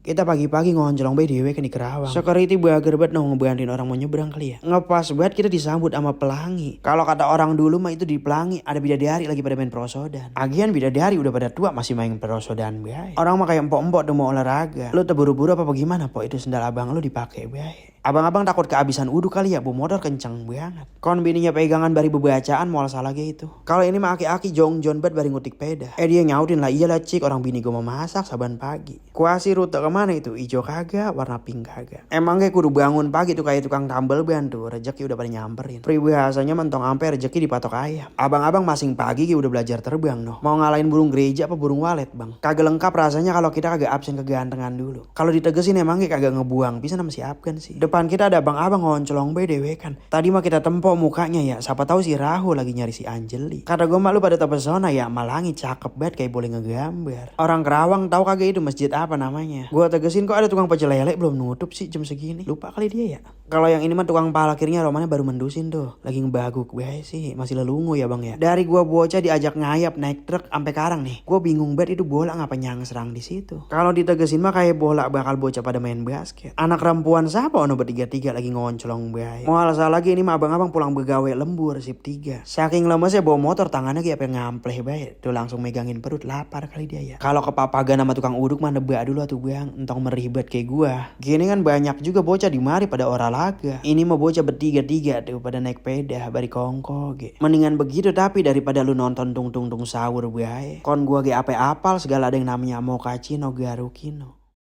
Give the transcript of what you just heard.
Kita pagi-pagi ngonjolong bae dewe kan di Kerawang. Security bager banget ngebantuin orang mau nyebrang kali ya. Ngepas banget kita disambut sama pelangi. Kalau kata orang dulu mah itu di pelangi ada bidadari lagi pada main perosodan. Agian bidadari udah pada tua masih main perosodan bae. Orang mah kayak empok-empok udah mau olahraga. Lu terburu-buru apa gimana po itu sendal abang lu dipakai bae. Abang-abang takut kehabisan udu kali ya, bu motor kenceng banget. Kon bininya pegangan bari bebacaan mual salah gitu. Kalau ini mah aki-aki jong-jon bet bari ngutik peda. Dia nyautin lah, iyalah cik orang bini gue mau masak saban pagi. Kuasi rute kemana itu, ijo kagak, warna pink kagak. Emang kayak kudu bangun pagi tuh kayak tukang tambel bantu, rezeki udah pada nyamperin. Peribahasanya mentong ampe rezeki dipatok ayam. Abang-abang masing pagi udah belajar terbang noh. Mau ngalahin burung gereja apa burung walet bang? Kagak lengkap rasanya kalau kita kagak absen kegantengan dulu. Kalau ditegesin emang kayak kagak ngebuang, bisa nama siapkan sih. Depan kita ada abang-abang ngoncolong be dewe kan. Tadi mah kita tempo mukanya ya. Siapa tahu si Rahu lagi nyari si Anjeli. Kata gue malu pada terpesona ya. Malangi cakep banget kayak boleh ngegambar. Orang Kerawang tahu kagak itu masjid apa namanya? Gue tegesin kok ada tukang pecel lele belum nutup sih jam segini. Lupa kali dia ya. Kalau yang ini mah tukang parkirnya romannya baru mendusin tuh. Lagi ngebaguk gue sih. Masih lelungu ya bang ya. Dari gue bocah diajak ngayap naik truk sampai Karang nih. Gue bingung banget itu bola ngapa nyangserang di situ. Kalau ditegesin mah kayak bola bakal bocah pada main basket. Anak perempuan siapa ono bertiga-tiga lagi ngoncolong bae. Mau alasan lagi ini mah abang-abang pulang begawe lembur sip 3. Saking lemesnya bawa motor tangannya kayak pengen ngampleh bae. Tuh langsung megangin perut lapar kali dia ya. Kalau kepapagan sama tukang uduk mah nebak dulu atuh bang. Entong meribet kayak gua. Gini kan banyak juga bocah di mari pada olahraga. Ini mah bocah bertiga-tiga tuh pada naik peda bari kongko ge. Mendingan begitu tapi daripada lu nonton tung sahur bae. Kon gua ge ape apal segala ada yang namanya Mokacino Garukino.